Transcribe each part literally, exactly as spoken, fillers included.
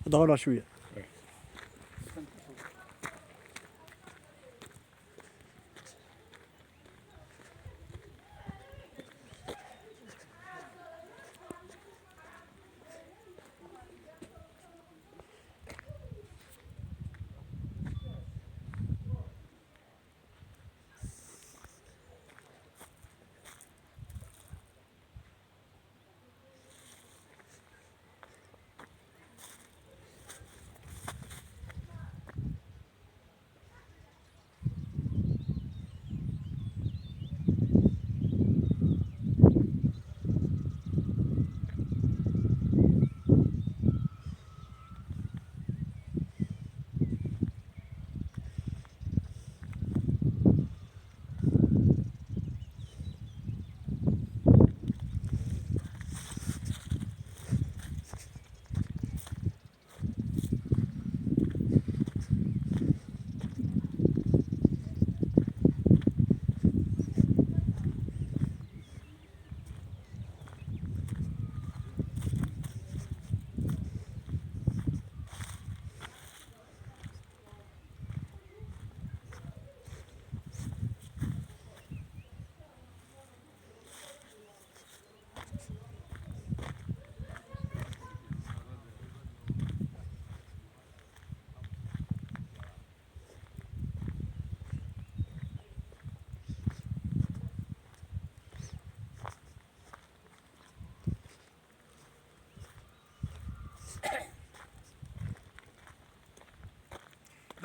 Dɣa cwiya.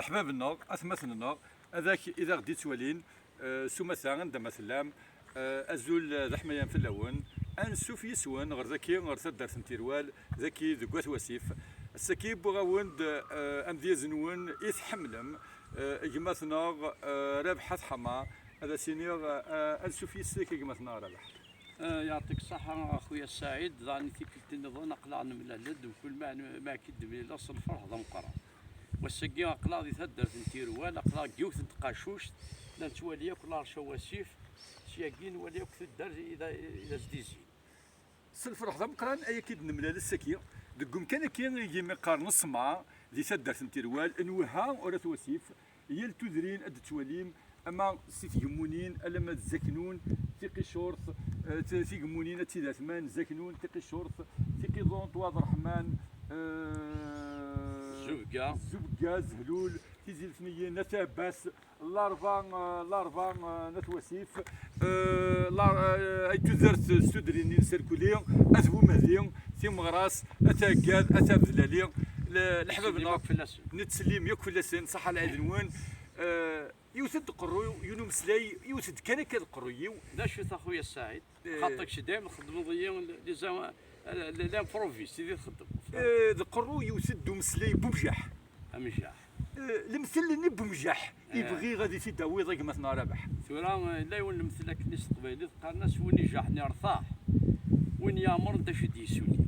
Leḥbab-nneɣ, atmaten-nneɣ, ad ak, i d aɣ-d-ittwalin, eh, s umata, anda ma tellam, eh, azul, eh, d aḥmayan fell-awen. Ansuf yis-wen ɣer daki, ɣer taddart n Tirwal, daki deg Wat Wasif. Ass-agi wwiɣ-awen-d, eh, amedyaz-nwen i tḥemmlem, eh, gma-tneɣ, eh, Rabeḥ At Ḥama. Ad as-iniɣ, eh, ansuf yis-k a gma-tneɣ Rabeḥ. Eh, yeɛṭik ṣṣeḥḥa a xuya Saɛid, daɣen i tikkelt nniḍen aql-aɣ nemlal-d, mkul ma, ma k-id-mlileɣ s lferḥ d ameqqran. Wass-agi aql-aɣ di taddart n Tirwal, aql-aɣ deg yiwet n tqacuct, la nettwali akk larca wasif, syagi nwali akk tuddar i d, i d as-d-izzin. S lferḥ d ameqqran ay ak-id-nemlal ass-agi, deg umkan-agi i yimi qqaren ṣṣma, di taddart n Tirwal, nwiha ur at wasif, yal tudrin ad d-twalim, ama si tgemmunin alamma d Zaknun, Tiqiccurt, eh, t-, tigemmunin ad tid-atman, Zaknun, Tiqiccurt, Tiqiḍunt, Waɛd Ṛeḥman, eh, Zubga. Zubga, Zehlul, Tizi Lefniyen, At Ɛebbas, Laṛba, eh, Laṛba, eh, n At Wasif, eh, Laṛ-, eh, ay tudert s tudrin n Serkuli, At Bumehdi, Timeɣras, At Aggad, At Abdlali, le-, leḥbab-nneɣ. Nettsellim akk fell-asen. Nettsellim akk fell-asen, ṣaḥa lɛid-nwen. Eh, Iwet-d qerruy-iw n umeslay, iwet-d kan akka d qerruy-iw. D acu-t a xuya Saɛid? Eh. Xaṭi kečč dayem txeddmeḍ-iyi les, les, les improvisés i di txeddmeḍ. Eh, d qerruy iwet-d umeslay Bumjaḥ. Amjaḥ. Eh, lemtel-nni Bumjaḥ, i, eh, bɣiɣ ad i-t-id-tawiḍ a gma-tneɣ Rabaḥ. Tura, eh, yella yiwen lemtel akken s teqbaylit, qqaren-as win ijaḥen yertaḥ, win yeɛmren d acu i d-yessuli.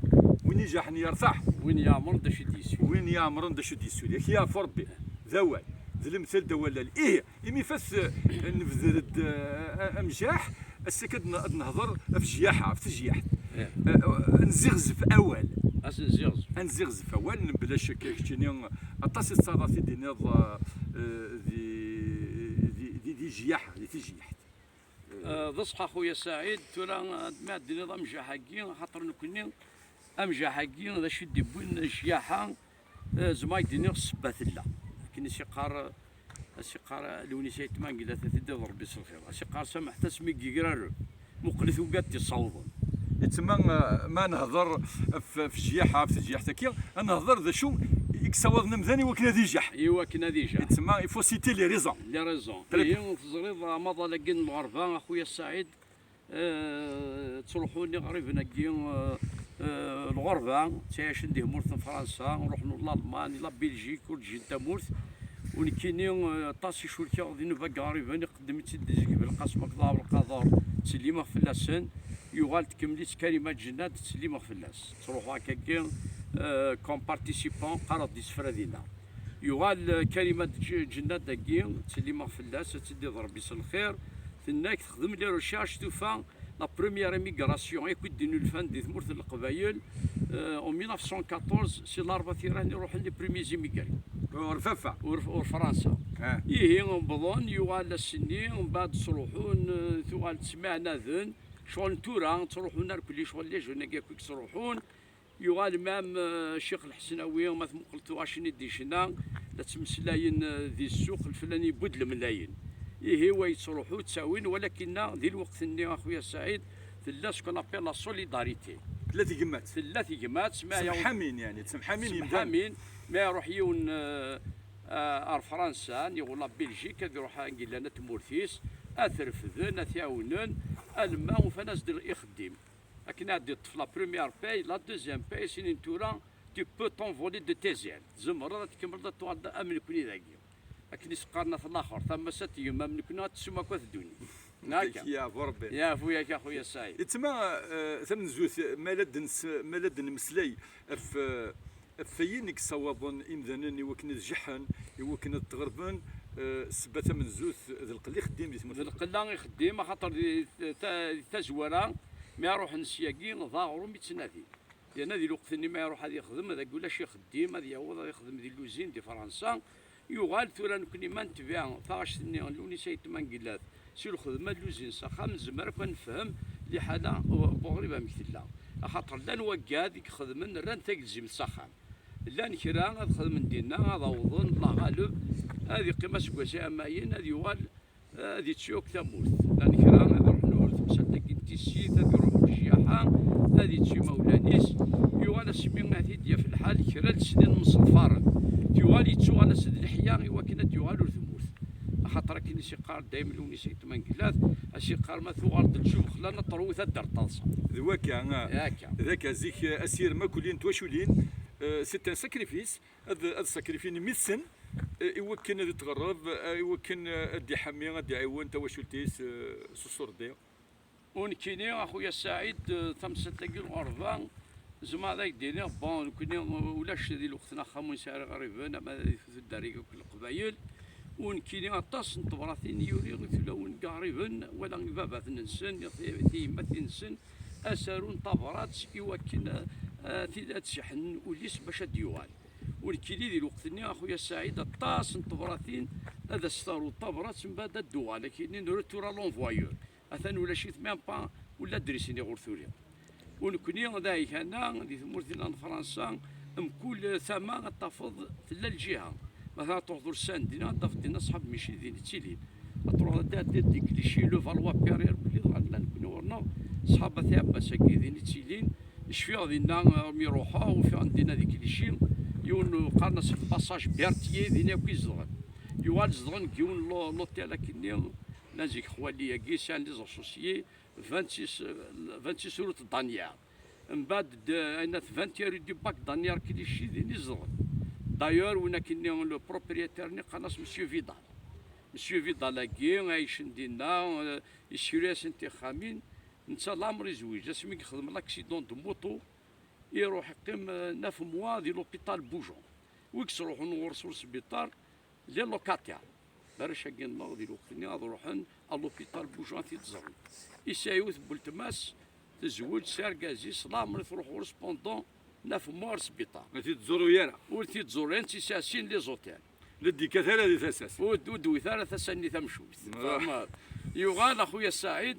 Win ijaḥen yertaḥ. Win yeɛmren d acu i d-yessuli. Win yeɛmren d acu i d-yessuli. Ak-yeɛfu Rebbi. D awal. D lemtel d awallal. Ihi, imi fat, eh, nebder-d, eh, amjaḥ, ass-agi ad n-, ad nehder ɣef jyaḥa, ɣef tejyaḥt. Eh. Eh, ad nziɣzef awal. Ad nziɣzef. Ad nziɣzef awal, mebla ccek, keččini aṭas i tettaraḍ i d-tiniḍ, eh, di, di, di, di jyaḥa, di tejyaḥt. Eh, d ṣṣeḥ a xuya Saɛid, tura, eh, mi ad d-tiniḍ amjaḥ-agi, axaṭer nekkni, amjaḥ-agi, d acu i d-iwwin ccyaḥa, eh, zemreɣ ad d-iniɣ ssebba tella. Akken i s-iqqar, a s-iqqar Lewnis Ayt Mengellat, ad t-id-iḍ Rebbi s lxir. A s-iqqar samaḥet-as mi yegrareb, muqlet wigi ad t-issawḍen. Yettma, eh, ma nehder ɣef, ɣef jyaḥa, ɣef tejyaḥt-agi, ad nehder d acu i yessawaḍen amdan i wakken ad ijaḥ. I wakken ad ijaḥ. Yettma, il faut citer les raisons. Les raisons. Très bien. Ihi, teẓriḍ amaḍal-agi n lɣerba, a xuya Saɛid, eh, ttruḥun iɣriben-agi, eh, eh, lɣerba, ttɛicen di tmurt n Fransa, ruḥen ur Lalman, la Belgique, ur d-ǧǧin tamurt. U nekkini, eh, aṭas i curkeɣ di nnuba n iɣriben, iqeddem-itt-id Zik Belqasem akked Ɛebdelqader, ttsellimeɣ fell-asen. Yuɣal tkemmel-itt Karima Ǧennad, ttsellimeɣ fell-as. Ttruḥuɣ akkagi, eh, comme participant, qqareɣ-d isefra dinna. Yuɣal, eh, Karima Ǧ-, Ǧennad-agi, ttsellimeɣ fell-as, ad tt-id-iḍ Rebbi s lxir. Tenna-k texdem les recherches, tufa la première immigration akk i d-innulfan di tmurt n Leqbayel, Euh, en mille neuf cent quatorze, si Larbatiran i ruḥen les premiers immigrés. Ur Fafa. Ur, ur Fransa. Ihi, wwḍen, yuɣal ass-nni, mbeɛd ttruḥun, euh, tuɣal ttmeɛnaden, ccɣel n tura, ttruḥun ar kulli, ccɣel les jeunes-agi akk i yettruḥun. Yuɣal même, euh, Ccix Lḥesnawi, ma tmuqleḍ tuɣacin i d-icna, la ttmeslayen, euh, di ssuq, leflani yewwi-d lemlayen. Ihi, wa yettruḥu, ttawin, walakinna di lweqt-nni, a xuya Saɛid, tella ce qu'on appelle la solidarité. Tella tegmat. Tella tegmat, mi ara Semḥamin, yani, ttemḥamin yimdanen. Semḥamin, mi ara iruḥ yiwen, euh, euh, ar Fransa, niɣ la Belgique, ad iruḥ angi llan at tmurt-is, ad t-refden, ad t-ɛawnen, alamma ufan-as-d ixeddim. Akken ad d-iṭṭef la première paye, la deuxième paye, sinin tura, tu peux t'envoler de tes ailes. Tzemreḍ ad tkemmleḍ ad tuɣaleḍ am nekni dagi. Akken i s-qqaren at laxert, ama s ad tgem am nekni, ad tessum akk at ddunit. Akka. Yeɛfu Rebbi. Yeɛfu-yak a xuya Saɛid. Yettma, eh, tamenzut, ma la d-nes-, ma la d-nemmeslay ɣef, eh, ɣef wayen i yessawaḍen imdanen i wakken ad jaḥen, i wakken ad ttɣerben, eh, ssebba tamenzut d lqella ixeddim di tmurt. D lqella ixeddim, axaṭer di ta-, di tazwara, mi ara ruḥen syagi, d aɣrum i ttnadin. Yerna di lweqt-nni ma iruḥ ad ixdem, dagi ulac ixeddim, ad yaweḍ ad ixdem di luzin di Fransa. Yuɣal tura nekni ma netbiɛ taɣact-nni n Lewnis Ayt Mengellat si lxedma n luzin s axxam, nezmer akk ad nefhem liḥala n uɣrib amek tella. Axaṭer llan waggad i ixedmen, rran tagelzimt s axxam. Llan kra ad xedmen dinna, ad awḍen, Allah ɣaleb, ad iqqim aseggas iɛemmayen, ad yuɣal ad yettu akk tamurt. Llan kra ad ruḥen ɣer temsalt-agi n tissit, ad iruḥ ccyaḥa, ad yettu imawlan-is. Yuɣal asmi ad t-id-yaf lḥal, kra n lesnin mseḍfaren, yuɣal yettuɣal-as d leḥya i wakken ad d-yuɣal ɣer tmurt. Axaṭer akken i s-iqqar dayem Lewnis Ayt Mengellat, a s-iqqar ma tuɣaleḍ-d d cubexlan, ad terwuḍ ad d-terreḍ taḍsa. D wakka, akka. D akka, zik asirem akk-nni n twaculin, eh, c'est un sacrifice. Ad, ad sakrifin mmi-tsen, eh, i wakken ad itɣerreb, eh, i wakken, eh, ad d-iḥami, ad d-iɛiwen tawacult-is, eh, s usurdi. U nekkini, a xuya Saɛid, eh, tamsalt-agi n lɣerba, zemreɣ ad ak-d-iniɣ, bon, nekkini, eh, ulac di lweqt n axxam ur nesɛi ara iɣriben, ama di tuddar-agi akk n Leqbayel. U nekkini aṭas n tebratin i uriɣ i tulawin n yiɣriben, wala i babaten-nsen, i t-, tiyemmatin-nsen, asaru n tabrat i wakken, eh, eh, tid-, ad seḥnen ul-is bac ad d-yuɣal. U nekkini di lweqt-nni, a xuya Saɛid, aṭas n tebratin ad as-taruḍ tabrat, mbeɛd ad d-tuɣal, akini n retour à l'envoyeur. Atan ulac-it même pas, ula adris-nni ɣur tuli. U nekkni d aɛikana di tmurt-nneɣ n Fransa, mkul tama ad tafeḍ tella lǧiha. Ma truḥeḍ ɣer Sendina, ad tafeḍ dinna ṣṣḥab Michel din i ttilin. Ad truḥeḍ ad tɛeddiḍ di Clichy, Levallois-Perret, belli dɣa llan nekkni ɣur-neɣ ṣṣḥab At Ɛebbas-agi din i ttilin. Cfiɣ dinna, eh, mi ruḥeɣ, ufiɣ-n dinna di Clichy, yiwen, eh, qqaren-as le passage Berthier, din akk i zedɣen. Yuɣal zedɣen deg yiwen lo-, l'hôtel akkenni, llan zik xwali-agi, sɛan les associés, vingt-six, eh, vingt-six route Danière. Mbeɛd d-, ayen at vingt rue du Bac Danière Clichy, din i zedɣen. D'ailleurs, win akkenni, le propriétaire-nni, qqaren-as Monsieur Vidal. Monsieur Vidal-agi, ɛicen dinna, eh, yessru-yasen tixxamin, netta lamer izwiǧ, asmi yexdem l'accident de moto, iruḥ iqqim, eh, neuf mois di l'hôpital Boujon. Wi yettruḥun ɣur-s ur sbiṭar, les locataires. D arrac-agi-nneɣ di lweqt-nni ad ruḥen à l'hôpital Boujon ad t-id-ẓren. Yesɛa yiwet n weltma-s, tezweǧ s argaz-is, lamer i truḥ ɣur-s pendant neuf mois ar sbiṭar. Ur t-id-ẓur ara. Ur t-id-ẓur ara, netta yesɛa sin les hôtels. La d-yekkat ara di tasa-s. Ur d-, ur d-wwit ara tasa-nni tamcumt. Tfehmeḍ? Yuɣal a xuya Saɛid,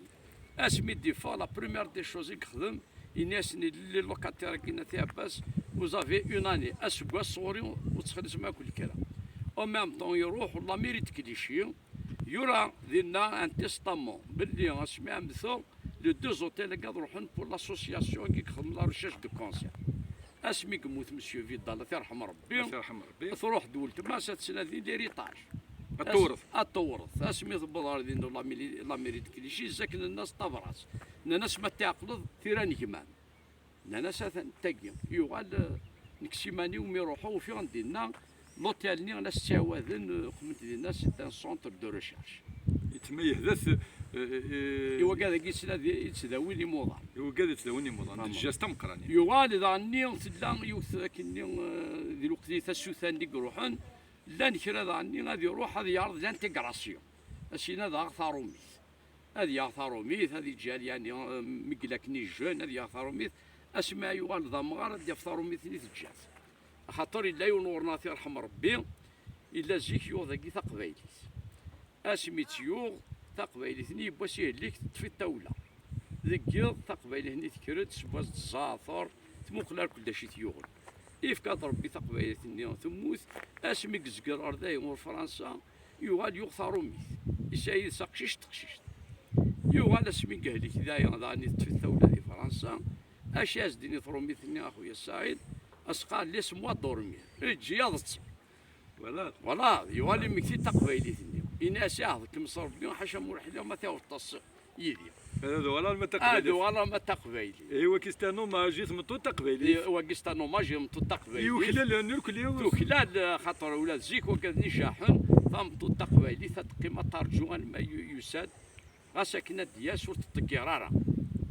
asmi d-iffeɣ, la première des choses i yexdem, ini-asen i les locataires-agi n At Ɛebbas, vous avez une année, aseggas sɣur-i ur ttxelliṣem akk lekra. En même temps, iruḥ la mairie de Clichy, yura dinna un testament belli asmi ara mmteɣ, les deux hôtels-agi ad ruḥen pour l'association-agi i yexdem la recherche de cancer. Asmi yemmut Monsieur Vidal, ad t-yerḥem Rebbi, ad t-yerḥem Rebbi, truḥ-d weltma-s ad tesnadi l'héritage. Ad tewreḍ. Ad tewreḍ. Asmi tewweḍ ɣer din la mili-, la mairie de Clichy, zzakken nnan-as tabrat. Nnan-as ma tɛeqleḍ tira n gma-m. Nnan-as atan tagi. Yuɣal, eh, nekk s iman-iw mi ruḥeɣ ufiɣ-n dinna l'hôtel-nni la s-ttɛawaden, eh, xedmen dinna c'est un centre de recherche. Yettma yehda-t, eh, eh, i wagad-agi yettnadi, yettdawin imuḍan. I wagad yettdawin imuḍan, d lǧas tameqqran. Yuɣal daɣen-nni tella yiwet akkenni, eh, di lweqt-nni tasuta-nni i iruḥen, llan kra daɣen-nni ad iruḥ ad yeɛreḍ l'intégration. Ad s-yini ad aɣeɣ tarumit. Ad yaɣ tarumit, ad yeǧǧal, yani, eh, mi yella akken i jeune, ad yaɣ tarumit, Asmi ara yuɣal d amɣar, ad d-yaf taṛumit-nni teǧǧa-t. Axaṭer yella yiwen ɣur-neɣ, ad t-yerḥem Ṛebbi, yella zik yuɣ dagi taqbaylit. Asmi tt-yuɣ taqbaylit-nni, yiwwas ihellek, teṭṭef-it tawla. Deg yiḍ, taqbaylit-nni tekker-d, seg wass d ẓẓaɛter, tmuqel arkul d acu i t-yuɣen. Yefka-d Ṛebbi taqbaylit-nni temmut, asmi yezger ɣer dayen ɣur Fransa, yuɣal yuɣ taṛumit. Yesɛa yid-s aqcic d teqcict. Yuɣal asmi yehlek dayen, daɣen i teṭṭef-it tawla di Fransa, acu as-d-tini tṛumit-nni, a xuya Saɛid? As-qqar, laisse-moi dormir, eǧǧ-iyi ad ṭṭseɣ. Voilà. Voilà, yuɣal immekti taqbaylit-nni. Ini-as, ah, ḍekkmeɣ s Ṛebbi, ḥaca ma ur ḥliɣ ma tiweḍ-as yid-i. Ad uɣaleɣ ma d taqbaylit. Ad uɣaleɣ ma d taqbaylit. Eh, wagi c'est un hommage i tmeṭṭut taqbaylit. Eh, wagi c'est un hommage i tmeṭṭut taqbaylit. I uklalen irkelli. Tuklal, eh, xaṭer ula d zik wagad-nni jaḥen, tameṭṭut taqbaylit ad teqqim ad tarǧu alma yu-, yusa-d. Ɣas akken ad d-yas ur teṭṭeggir ara.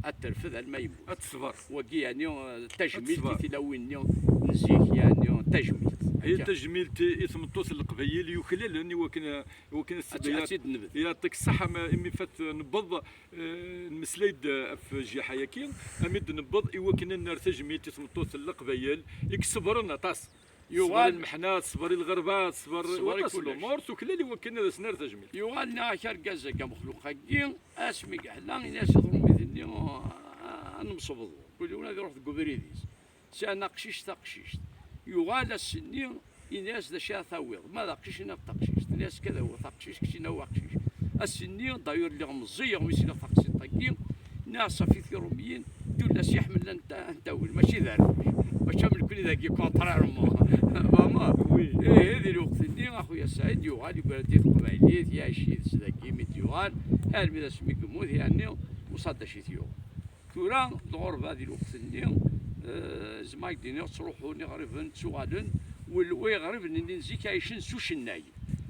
Ad terfed alma yemmut. Ad teṣber. Wagi, yeɛni, eh, tajmilt i tilawin-nni n zik, yeɛni, tajmilt. Hi akka. Tajmilt i, i tmeṭṭut n Leqbayel yuklalen i wakken, i wakken ad, ad tt-, ad tt-id-nebder. Yeɛṭik ṣṣeḥḥa, ma, imi fat nebbeḍ, eh, nmeslay-d ɣef jjiḥa-yaki, ami d-nebbeḍ i wakken ad nerr tajmilt i tmeṭṭut n Leqbayel i iṣebren aṭas. Yuɣal ṣṣber i lmeḥna, ṣṣber i lɣerba, ṣṣber i waṭas n lumuṛ, tuklal i wakken ad as-nerr tajmilt. Yuɣal nniɣ-ak argaz-agi amexluq-agi, asmi yeḥla, ini-as i tṛumit-nni, ah, ad nemsebḍu. Kul yiwen ad iṛuḥ deg ubrid-is. Sɛan aqcic, taqcict. Yuɣal ass-nni, ini-as d acu ara tawiḍ. Ma d aqcic, ini-as d taqcict. Ini-as kan awi taqcict, kečč ini awi aqcic. Ass-nni, d'ailleurs, lliɣ meẓẓiyeɣ mi sliɣ taqsiṭ-agi. Nniɣ, ṣafi tiṛumiyin, tullas yeḥmel ad nta-, ad ntawel, mačči d arrac. Mačči am nekni dagi, contrairement. Vraiment. Oui. Ihi, di lweqt-nni, a xuya Saɛid yuɣal, yeggra-d i teqbaylit, iɛic yid-s dagi, mi d-yuɣal, armi d asmi yemmut, yeɛni, uṣaḍ d acu i t-yuɣen. Tura, lɣerba di lweqt-nni, eh, zemreɣ ad k-d-iniɣ, ttruḥun iɣriben, ttuɣalen, wel-, wa iɣriben-nni n zik ɛicen s ucennay.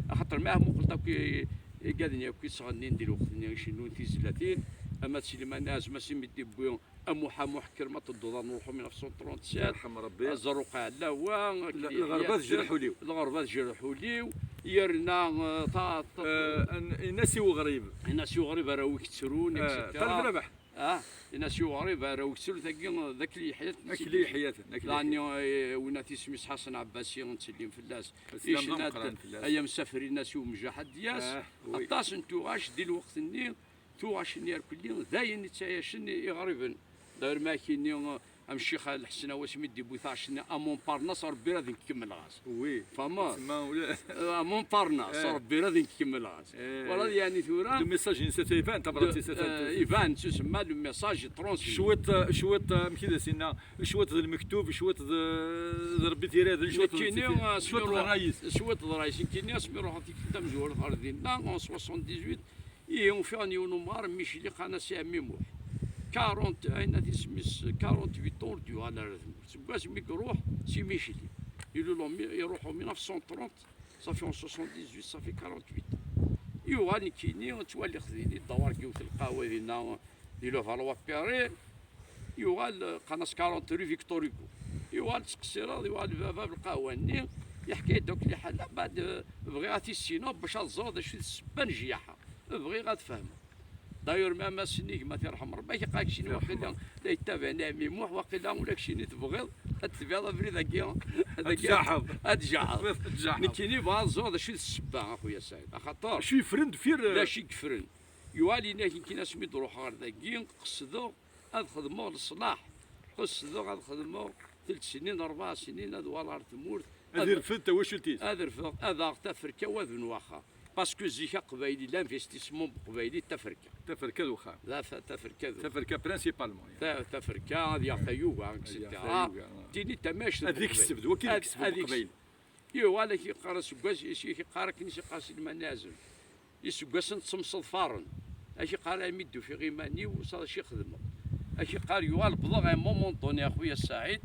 Axaṭer ma muqleḍ akk i-, igaden akk i ttɣennin di lweqt-nni, icennun tizlatin, ama d Sliman Ɛazem, asmi d-iwwi Amuḥ, amuḥ, kker ma tedduḍ, ad nruḥ mille neuf cent trente-sept. Yerḥem Rebbi. Azerruq ɛella wa, lɣerba tejreḥ ul-iw. Lɣerba tejreḥ ul-iw, yerna, eh, ta-, ta-, eh, in-, in-as i weɣrib. In-as i weɣrib, arraw-ik ttrun, eh, et cetera. Taleb Rabeḥ. Ah, in-as i weɣrib, arraw-ik ttrun, tagi, eh, d akli yeḥyaten. Akli yeḥyaten, akli yeḥyaten. Dani, eh, win at isem-is Ḥasan Ɛebbasi, nettsellim fell-as. Icna-d, ay amsafer, in-as i umjaḥ ad d-yas. Ah, oui. Aṭas n tuɣac di lweqt-nni, tuɣac-nni irkelli, d ayen i ttɛayacen iɣriben. D'ailleurs, ma ak-ini, am Ccix Lḥsen, a wasmi d-iwwi taɣac-nni, à Montparnasse, Rebbi rad nkemmel ɣas. Oui. Tfehmeḍ? Tsemma ula- Euh, à Montparnasse, eh, Rebbi rad nkemmel ɣas. Eh. Wala, yeɛni tura, le message-ines atan iban, tabrat-is atan, eh, iban, tusemma, le message transmis. Cwiṭ, eh, cwiṭ, eh, amek i d as-yenna, cwiṭ d lmektub, cwiṭ d, d Rebbi t-iraden, cwiṭ d, nekkini, eh, cwiṭ d ṛṛay-is. Cwiṭ d ṛṛay-is. Nekkini, asmi ruḥeɣ tikkelt tamezwarut ɣer dinna, en soixante-dix-huit, ihi, ufiɣ-n yiwen umɣar n Micli, qqaren-as Ɛemmi Muḥ. Quarante, ayen at isem-is, quarante-huit ans ur d-yuɣal ara ar tmurt. Seg wasmi i iruḥ si Micli. Ilul en mi-, iruḥ en mille neuf cent trente, ça fait en soixante-dix-huit, ça fait quarante-huit ans. Yuɣal nekkini, ttwaliɣ-t din, idawar deg yiwet n lqahwa dinna, di Levallois-Perret. Yuɣal, qqaren-as quarante rue Victor Hugo. Yuɣal ttqeṣṣireɣ, yuɣal baba n lqahwa-nni, yeḥka-yi-d akk liḥala, mbeɛd, eh, bɣiɣ ad t-issineɣ bac ad ẓreɣ d acu i d ssebba n jjiḥa. Bɣiɣ ad fehmeɣ. D'ailleurs, ma, ma sennig, ma t-yerḥem Rebbi, ak-iqqar keččini waqila la yettabaɛ Ɛemmi Muḥ, waqila ula keččini tebɣiḍ ad tbiɛeḍ abrid-agi, ad tjaḥeḍ. Ad tjaḥeḍ. Ad tjaḥeḍ. Nekkini bɣiɣ ad ẓreɣ d acu i d ssebba, a xuya Saɛid. Axaṭer d acu yeffren deffir, eh, d acu i yeffren. Yuɣal yenna-k nekkini asmi d-ruḥeɣ ɣer dagi, qesdeɣ ad xedmeɣ leṣlaḥ. Qesdeɣ ad xedmeɣ telt snin, rebɛa snin, ad uɣaleɣ ɣer tmurt. Ad irfed tawacult-is. Ad rfeɣ, ad aɣeɣ taferka, u ad bnuɣ axxam. Parce que zik aqbayli, l'investissement aqbayli d taferka. Taferka d uxxam. D af-, taferka d uxxam. Taferka principalement, yani. Ta-, taferka, ad yaɣ tayuga, ad yaɣ et cetera. Tayuga, ah. Tini tamact. Ad ikseb, d waki i ad, ikseb ad ikseb. Leqbayel. Yuɣal ak-iqqar aseggas, is-, ak-iqqar akken i s-iqqar Sliman Ɛazem. Iseggasen ttemseḍfaren. Ak-iqqar, armi d-ufiɣ iman-iw, s acu i xedmeɣ. Ak-iqqar, yuɣal wwḍeɣ à un moment donné, a xuya Saɛid.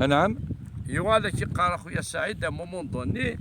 Anɛam. Yuɣal ak-iqqar, a xuya Saɛid, à un moment donné,